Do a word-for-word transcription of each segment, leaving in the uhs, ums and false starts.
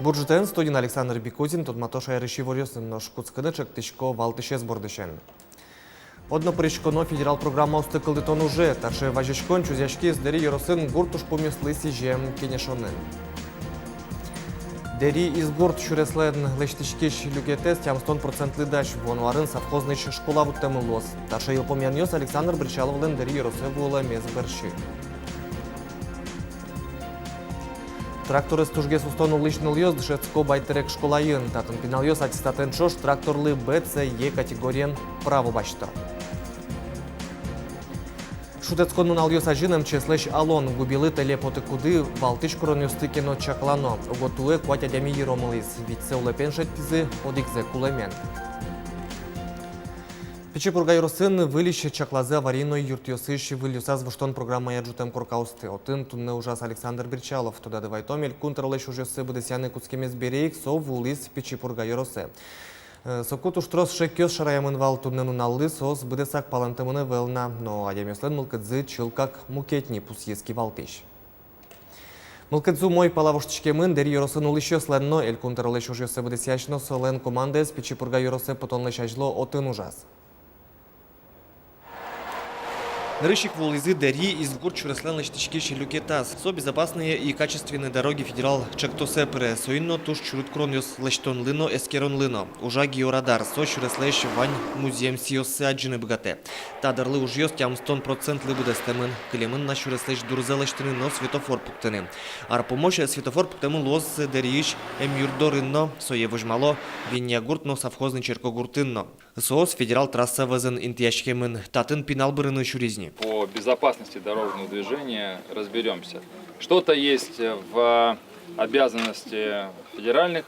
Бур ӝытэн! Студиын Александр Бикузин. Тодмато шаерысь иворъёсын. Нош кутскыны чектӥсько валтӥсез бордысен. Одно пыриськоно федерал программаосты кылдытон уже. Таӵе вазиськон чузъяськиз Дэри ёросын гурт ужпумъёслы сӥзем кенешонын. Дэри из гурт сюреслэн лэсьтӥськись люкетэз тямыстон процентлы дась. Вуоно арын совхознысь школа вуттэмын луоз. Таӵе йылпумъянъёс Александр Бречаловлэн Дэри ёросэ вуэмез бӧрсьы. Тракторез тужгес устон улӥсь нылъёс дышетско Байтэрек школаын. Татын пиналъёс аттестатэн ӵош тракторлы Б, С, Е категориен право басьто. Шутэтскон нуналъёс азьын МЧС-лэсь алон. Губилы тэле потыкуды валтӥсь куронъёсты ке но чаклано. Уго туэ куать адями йыромылӥз. Витьсэ улэпен шедьтӥзы, одӥгзэ кулэмен. Пичи Пурга ёросын выльысь чаклазы аварийной юртъёсысь выльёсаз воштон программая ӝутэм коркаосты. Отын туннэ ужаз Александр Бречалов. Тодады вайытом, Элькун тӧролэсь ужъёссы быдэсъяны кутскемез бере ик со вуылӥз Пичи Пурга ёросэ. Э, соку туж трос шекъёс шараямын вал. Туннэ нуналлы соос быдэсак палэнтэмын ӧвӧл на, но адямиослэн мылкыдзы чылкак мукет ни, пусйиз кивалтӥсь. Мылкыдзы умой пала воштӥськемын Дэри ёросын улӥсьёслэн но. Элькун тӧролэсь ужъёссэ быдэсъясь но солэн командаез Пичи Пурга ёросэ потонлэсь азьло отын ужаз. Нырысь ик вуылӥзы Дэри из гурт сюреслэн лэсьтӥськись люкетаз. Со «Безопасные и качественные дороги» федерал чектосэ пыре. Соин но туж чурыт куронъёс лэсьтонлы но, эскеронлы но. Ужа георадар, со сюреслэсь вань музъем сӥёссэ адӟыны быгатэ. Та дырлы ужъёс тямыстон процентлы быдэстэмын. Кылемын на сюреслэсь дурзэ лэсьтыны но светофор пуктыны. Ар пумозь светофор пуктэмын луоз Дэриысь Эмъюрт дорын но, сое возьмало Веньягурт но Совхозный черкогуртын но. Соос федерал трасса вӧзын интыяськемын. Татын пинал бырыны сюриз ни. По безопасности дорожного движения разберёмся. Что-то есть в обязанности федеральных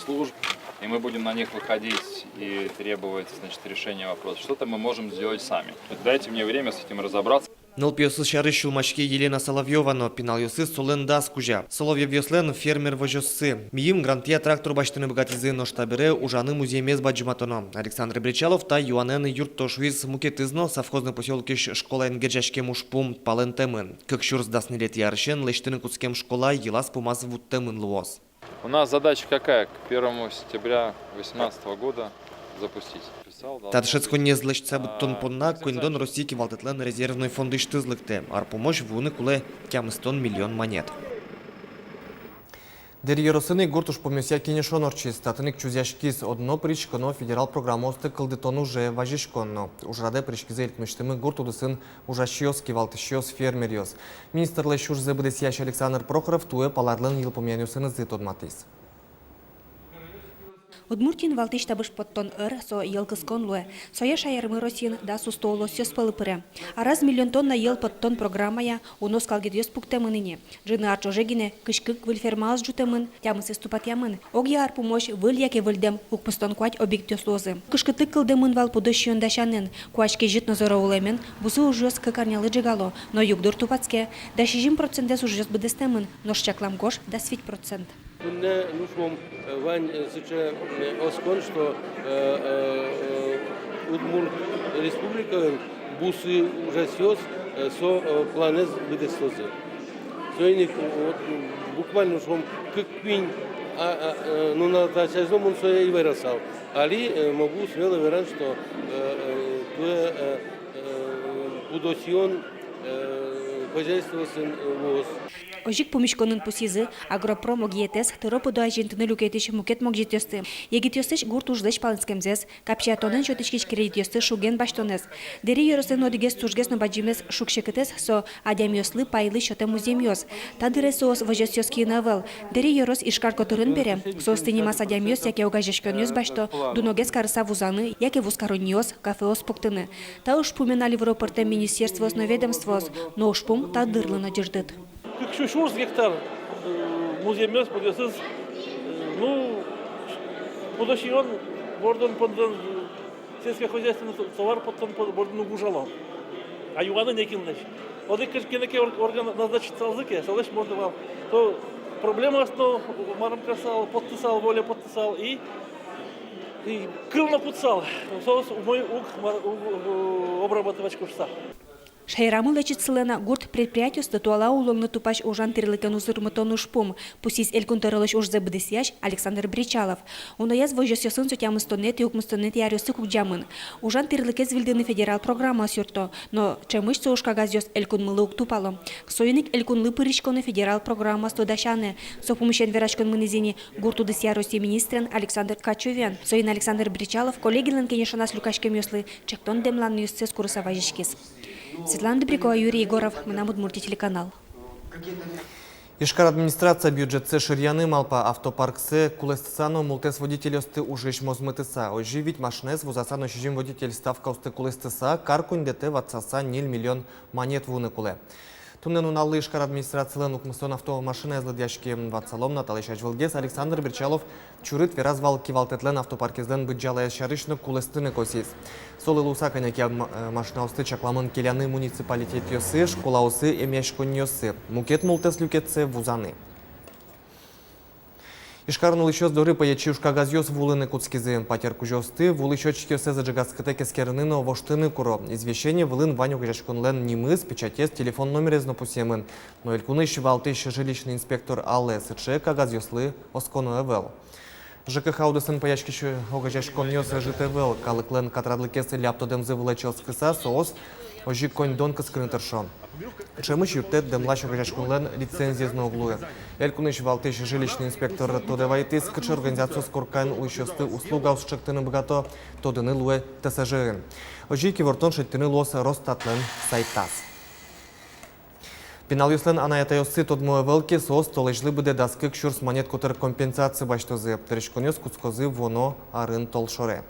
служб, и мы будем на них выходить и требовать, значит, решения вопроса. Что-то мы можем сделать сами. Дайте мне время с этим разобраться. Нылпиосыз сярысь сюлмаське Елена Соловьёва но. Пиналъёсыз солэн дас кузя. Соловьёвъёслэн фермер возёссы. Миым грантъя трактор басьтыны быгатӥзы, нош табере ужаны музъемез бадӟыматоно. Александр Бречалов та юанэн юртто, шуиз. Мукетыз но: совхозный посёлокысь школаен герӟаськем ужпум палэнтэмын. Кык сюрс дас ньылетӥ арысен лэсьтыны кутскем школа йылаз-пумаз вуттэмын луоз. У нас задача какая? К первому сентября восемнадцатого года запустить. Та дышетсконэз лэсьтыса быдтон понна коньдон Россия кивалтэтлэн резервной фондысьтыз лыктэ. Ар пумозь вуыны кулэ тямыстон миллион манет. Дэри ёросын ик гурт ужпумъёсъя кенешон ортчиз. Татын ик чузъяськиз одно пыриськоно федерал программаосты кылдытон уже вазиськон но. Ужрадэ пыриськизы элькунысьтымы гурт удысын ужасьёс, кивалтӥсьёс, фермеръёс. Министрлэсь ужзэ быдэсъясь Александр Прохоров туэ паларлэн йылпумъянъёсынызы тодматӥз. Удмуртиын валтӥсь табыш поттон ӧр — со йӧл кыскон луэ. Сое шаермы Россиын дас усто улосъёс пӧлы пыре. Араз миллион тонна йӧл поттон программая уно скалгетъёс пуктэмын ини. Ӝыны ар ӵоже гинэ кызь кык выль фермаос ӝутэмын, тямысэз тупатъямын. Огъя ар пумозь выль яке выльдэм укмыстон куать объектъёс луозы. Кышкытлык кылдэмын вал пудо сиён дасянын. Куазь кезьыт но зоро улэмен, бусы ужъёс кык арнялы ӝегало, но югдур тупатске. Дас сизьым процентэз ужъёс быдэстэмын, нош чаклам гож — дас вить процент. Туннэ, ну, шуом, э, вань, э, сыӵе, э, оскон, что, э, э, э, Удмурт Республикаын бусы ужасьёс, э, со, э, планэз быдэстозы. Соин ик, вот, буквально, шуом, кык-куинь, а, а, э, нунал та азьло мон сое ӧй верасал. Али, э, могу смело вераны, что, э, э, туэ, э, э, пудо сиён, э, хозяйствоосын, э, луоз. Озьы ик пумиськонын пусйизы: агропром огъетэз тӧро пудо азинтыны люкетӥсь мукет могӟетъёсты, егитъёслэсь гурт ужлэсь палэнскемзэс, капчиятонэн сётӥськись кредитъёсты шуген басьтонэз. Дэри ёрослэн одӥгез тужгес но бадӟымез шуг-секытэз — со адямиослы пайлы сётэм музъемъёс. Та дыре соос возёсъёс киын ӧвӧл. Дэри ёрос Ижкар котырын бере. Соосты нимаз адямиос яке огазеяськонъёс басьто, дуногес карыса вузаны яке вузкаронниос, кафеос пуктыны. Та ужпумен али выро пӧртэм министерствоос но ведомствоос, но ужпум та дырлы но ӟырдыт. Кык сю сюрс гектар, э, музъемъёс, пудъёсыз, э, ну, пудо сиён бордын пондон, э, сельскохозяйственный то-, товар поттон по-, бордын уг ужало. А юаны некинлэсь. Одӥг кыӵе ке но ор-, орган назначить карысалзы ке, солэсь можно вал. То проблемаос но марым карысал, поттысал, воле поттысал и, и кыл но кутысал. Соос умой уг мар-, уг, уг обрабатывать кутыса. Шаерамы лэчыт сылэ на гурт предприятиосты туала улонлы тупась ужан тирлыкен узырмытон ужпум, пусйиз Элькун тӧролэсь ужзэ быдэсъясь Александр Бречалов. Унояз возёсъёсын со тямыстонэтӥ-укмыстонэтӥ аръёсы кугӟамын. Ужан тирлыкез выльдыны федерал программаос юртто, но ӵемысь со ужкагазъёс элькунмылы уг тупало. Соин ик элькунлы пыриськоно федерал программаосты дасяны. Со пумысен вераськон мынӥз ини гурт удысъя Россия министрен Александр Качевен. Соин Александр Бречалов коллегилэн кенешоназ люкаськемъёслы ӵектон дэмланъёссэс курыса вазиськиз. Светлана Добрякова, Юрий Егоров, «Мынам Удмуртие» телеканал. Ижкар администрация бюджетсэ шыръяны малпа, автопарксэ кулэстыса но мултэс водительёсты ужысь мозмытыса. Озьы вить машинаез вузаса но сизьым водитель ставкаосты кулэстыса, кар куиньдэтэ ватсаса ньыль миллион манет вуыны кулэ. Туннэ нуналлы Ижкар администрацилэн укмыстон автомашинаез лыдъяське. Ватсалом на, талэсь азьвылгес Александр Бречалов чурыт вераз вал кивалтэтлэн автопаркезлэн быдӟалаез сярысь но кулэстыны косӥз. Солы луыса кӧня ке ма-, э, машинаосты чакламын келяны муниципалитетъёсы, школаосы, эмъяськонниосы, мукет мултэс люкетсэ вузаны. Ижкарын улӥсьёс доры пӧечи ужкагазъёс вуылыны кутскизы. Патер кузёосты вуылӥсь отчётъёссэс ӝегатскытэк эскерыны но воштыны куро. Извещение вылын вань огазеяськонлэн нимыз, печатез, телефон номерез но пусъемын. Но элькунысь валтӥсь жилищный инспектор Аллэ сыӵе кагазъёслы осконо ӧвӧл. ЖКХ удысын пӧяськись огазеяськонъёс ӧжыт ӧвӧл. Калыклэн катрадлыкез ляп тодэмзы вылэ чӧлскыса, соос озьы ик коньдон кыскыны тыршо. Ӵемысь юрттэт дэмлась огазеяськонлэн лицензиез но уг луы. Элькунысь валтӥсь жилищный инспектор тодэ вайытӥз, кыӵе организациос коркаен улӥсьёсты услугаос ӵектыны быгато, тодыны луэ ТСЖ-ын. Озьы ик ивортон шедьтыны луоз Росстатлэн сайтаз. Пиналъёслэн анай-атайёссы тодмо ӧвӧл ке, соос толэзьлы быдэ дас кык сюрс манет котыр компенсация басьтозы. Тыриськонъёс кутскозы вуоно арын толшоре.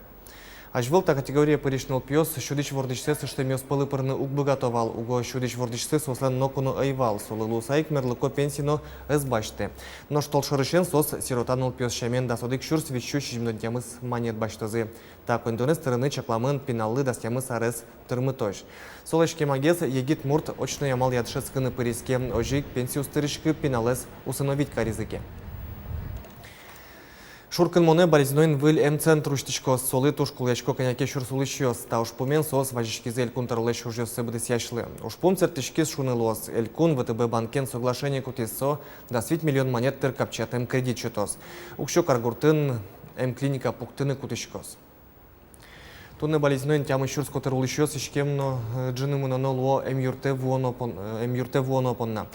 Азьвыл та категорие пырись нылпиос сюдӥсь вордӥсьсэс ыштэмъёс пӧлы пырыны уг быгато вал, уго сюдӥсь вордӥсьсы соослэн ноку но ӧй вал, солы луыса ик мерлыко пенси но ӧз басьты. Нош толшорысен соос сирота нылпиос сямен дас одӥг сюрс вить сю сизьымдон тямыс манет басьтозы. Та коньдонэз тырыны чакламын пиналлы дас тямыс арес тырмытозь. Солэсь кемагес егит мурт очной амалъя дышетскыны пыриське, озьы ик пенсиос тырыськы пиналэз усыновить каризы ке. Шуркынмонэ Балезиноын выль эмцентр усьтӥськоз, солы туж кулэясько кӧня ке сюрс улӥсьёс. Та ужпумен соос вазиськизы Элькун тӧролэсь ужъёссэ быдэсъясьлы. Ужпум сэрттӥськиз шуыны луоз. Элькун ВТБ банкен соглашение кутӥз, со дас вить миллион манет тыр капчиятэм кредит сётоз. Уксё каргуртын эмклиника пуктыны кутӥськоз. Туннэ Балезиноын тямыс сюрс котыр улӥсьёс иськем но, э, ӝыны мыноно луо эмъюртэ вуоно пон-, э, эмъюртэ вуоно понна.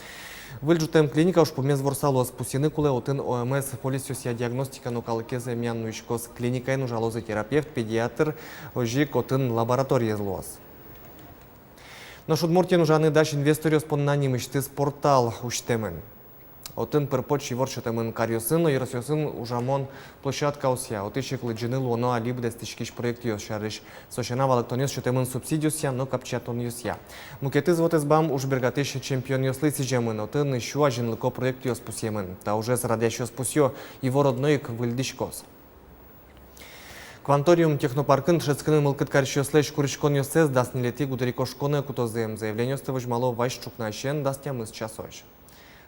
Выль ӝутэм клиника ужпумез ворсалоз. Пусйыны кулэ, отын ОМС полисъёсъя диагностика но калыкез эмъян нуиськоз. Клиникаын ужалозы терапевт, педиатр, озьы ик отын лабораториез луоз. Нош Удмуртиын ужаны дась инвесторъёс понна нимысьтыз портал усьтэмын. Отын пыр-поч ивор сётэмын каръёсын но ёросъёсын ужамон площадкаосъя. Отысь ик лыдӟыны луоно али быдэстӥськись проектъёс сярысь. Со сяна валэктонъёс сётэмын субсидиосъя но капчиятонъёсъя. Мукетыз вотэс бам ужбергатӥсь чемпионъёслы сӥземын, отын сю азинлыко проектъёс пусъемын. Та ужез радъясьёс пусъё: ивор одно ик выльдӥськоз. Кванториум технопаркын дышетскыны мылкыд карисьёслэсь куриськонъёссэс дас ньылетӥ гудырикошконэ кутозы. Заявлениосты возьмало вазь ӵукнаысен дас тямыс часозь.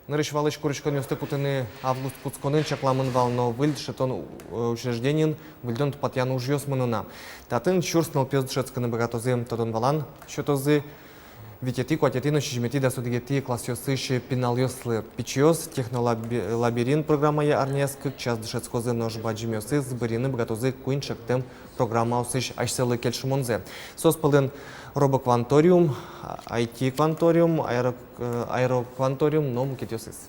Нырысь-валысь куриськонъёсты кутыны август кутсконын чакламын вал, но выль дышетон, э, учреждениын выльдон-тупатъян ужъёс мыно на. Татын сюрс нылпиос дышетскыны быгатозы. Тодон-валан сётозы витетӥ, куатетӥ но сизьыметӥ, дас одӥгетӥ классъёсысь пиналъёслы. Пичиос технолаби-, лабиринт программая арняяз кык час дышетскозы, нош бадӟымъёсыз бырйыны быгатозы куинь ӵектэм программаосысь асьсэлы кельшымонзэ. Соос пӧлын робокванториум, а-, ай ти-кванториум, аэро-, э, аэрокванториум но мукетъёсыз.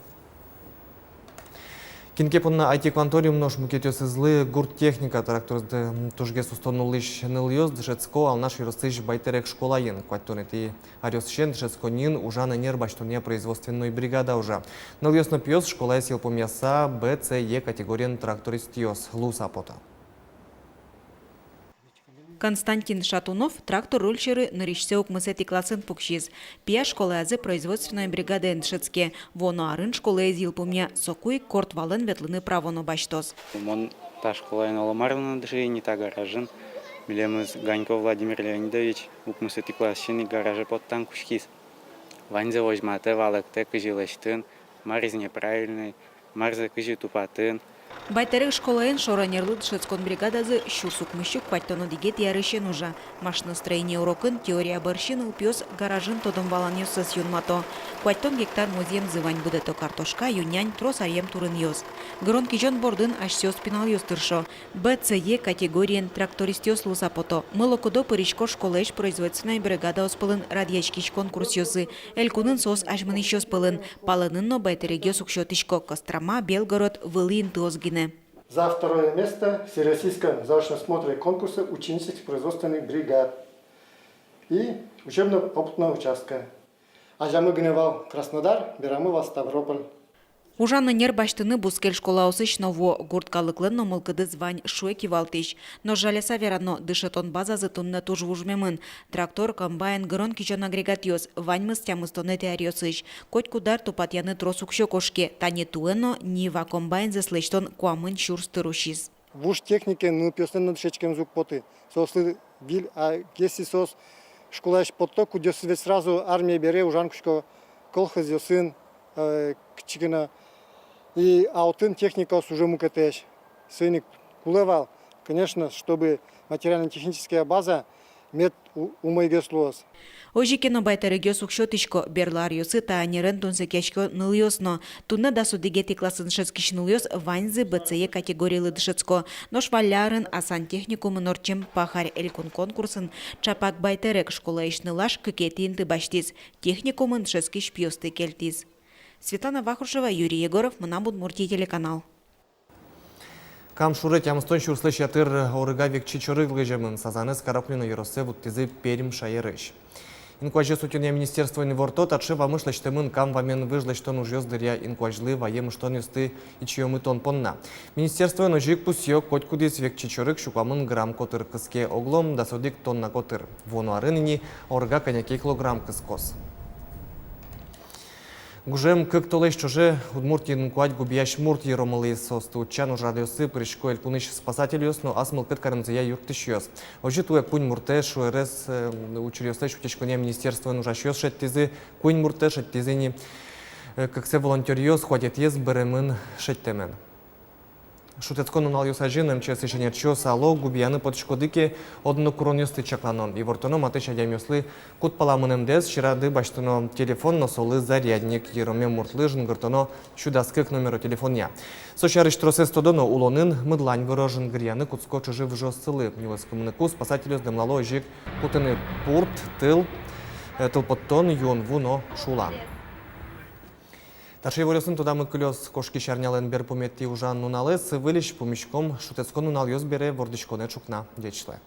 Кин ке понна ай ти-кванториум, нош мукетъёсызлы гурт техника, тракторъёсты тужгес усто нуллӥсь нылъёс дышетско Алнаш ёросысь Байтерек школаын. Куатьтонэтӥ аръёсысен дышетсконниын ужан ӧнер басьтонъя производственной бригада ужа. Нылъёс но пиос школаез йылпумъяса Б, С, Е категориен трактористъёс луыса пото. Константин Шатунов трактор руль сьӧры нырысьсэ укмысэтӥ классын пуксиз. Пияш школаязы производственной бригадаын дышетске. Вуоно арын школаез йылпумъя, соку ик корт валэн ветлыны право но басьтоз. Мон та школаын оло мар но ӧй дыше ини, та гаражын. Милемыз Ганько Владимир Леонидович укмысэтӥ классысен ик гараже поттан кутскиз. Ваньзэ возьматэ, валэктэ, кызьы лэсьтыны, марзэ неправильной, марзэ кызьы тупатыны. Байтэрек школаын шоро-нерлы дышетскон бригадазы сюрс укмыссю куатьтон одӥгетӥ арысен ужа. Машиностроение урокын теория бӧрсьы нылпиос гаражын тодон-валанъёссэс юнмато. Куатьтон гектар музъемзы вань, будэто картошка, ю-нянь, трос аръем турынъёс. Гырон-кизён бордын асьсэос пиналъёс тыршо. Б, С, Е категориен трактористъёс луыса пото. Мылокыдо пырисько школаысь производственной бригадаос пӧлын радъяськись конкурсъёсы. Элькунын соос азьмынӥсьёс пӧлын. Палэнын но байтэрегъёс уксё тӥсько: Кострома, Белгород, вылӥ интыос гинэ. За второе место Всероссийском заочном смотре конкурса ученических производственных бригад и учебно-опытного участка. Азямы гинэ вал Краснодар, берамы вал Ставрополь. Ужан ӧнер басьтыны бускель школаосысь но вуо. Гурт калыклэн но мылкыдыз вань, шуэ кивалтӥсь. Нош жаляса верано, дышетон базазы туннэ туж вужмемын. Трактор, комбайн, гырон-кизён агрегатъёс — ваньмыз тямыстонэтӥ аръёсысь. Котькуд ар тупатъяны трос уксё кошке. Тани туэ но Нива комбайнзэс лэсьтон куамын сюрс тыр усиз. Вуж техникаен нылпиослэн но дышетскемзы уг поты. Соослы выль, а если соос школаысь потто, кудъёсыз ведь сразу армие бере, ужан кутско колхозъёсын, э, кытчы ке но. И а отын техникаос уже мукетэсь. Соин ик кулэ вал, конечно, чтобы материально-техническая база мед у-, умойгес луоз. Озьы ке но байтэрегъёс уксё тӥсько. Берло аръёсы та ӧнерен тунсыкъясько нылъёс но. Туннэ дас одӥгетӥ классын дышетскись нылъёс ваньзы Б Ц Е категорилы дышетско. Нош валлярын Асан техникумын ортчем «Пахарь» элькун конкурсын ӵапак байтэрек школаысь нылаш кыкетӥ инты басьтӥз. Техникумын дышетскись пиосты кельтӥз. Светлана Вахрушева, Юрий Егоров, «Мынам Удмуртие» телеканал. Кам шуре тямыстон сюрслэсь ятыр орга векчи чорыг лэземын. Сазанэз Каракулино ёросэ вуттӥзы Пермь шаерысь. Инкуазез утёнъя министерствоын иворто: таӵе вамыш лэсьтэмын Кам вамен выж лэсьтон ужъёс дыръя инкуазьлы ваем ыштонъёсты ичиомытон понна. Министерствоын озьы ик пусъё: котькудӥз векчи чорыг сю куамын грамм котыр кыске, оглом дас одӥг тонна котыр. Вуоно арын ини орга кӧня ке килограмм кыскоз. Гужем кык толэзь ӵоже Удмуртиын куать губиясь мурт йыромылӥз. Соосты утчан ужрадъёсы пырисько элькунысь спасательёс но ас мылкыд каремзыя юрттӥсьёс. Озьы туэ куинь муртэ шуэрес, э, учыръёслэсь утиськонъя министерствоын ужасьёс шедьтӥзы, куинь муртэ шедьтӥзы ини, э, кыксэ волонтёръёс, куатетӥез быремын шедьтэмен. Шутэтскон нуналъёс азьын М Ч С-ысь ӧнерчиос ало: губияны потӥськоды ке, одно куронъёсты чаклано. Ивортоно матысь адямиослы куд пала мынэмдэс, сьӧрады басьтоно телефон но солы зарядник. Йыромем муртлы жингыртоно сю дас кык номеро телефонъя. Со сярысь тросэз тодоно: улонын мыдлань выро, жингыръяны кутско чыжы-выжыоссылы. Нюлэскымыныку спасательёс дэмлало озьы ик кутыны пурт, тыл, э, тыл поттон, юон ву но шулан. Таӵе иворъёсын тодамы кылёз кошкись арнялэн берпуметӥ ужан нуналэз. Выльысь пумиськом шутэтскон нуналъёс бере вордӥськонэ ӵукна. Ӟеч луэ.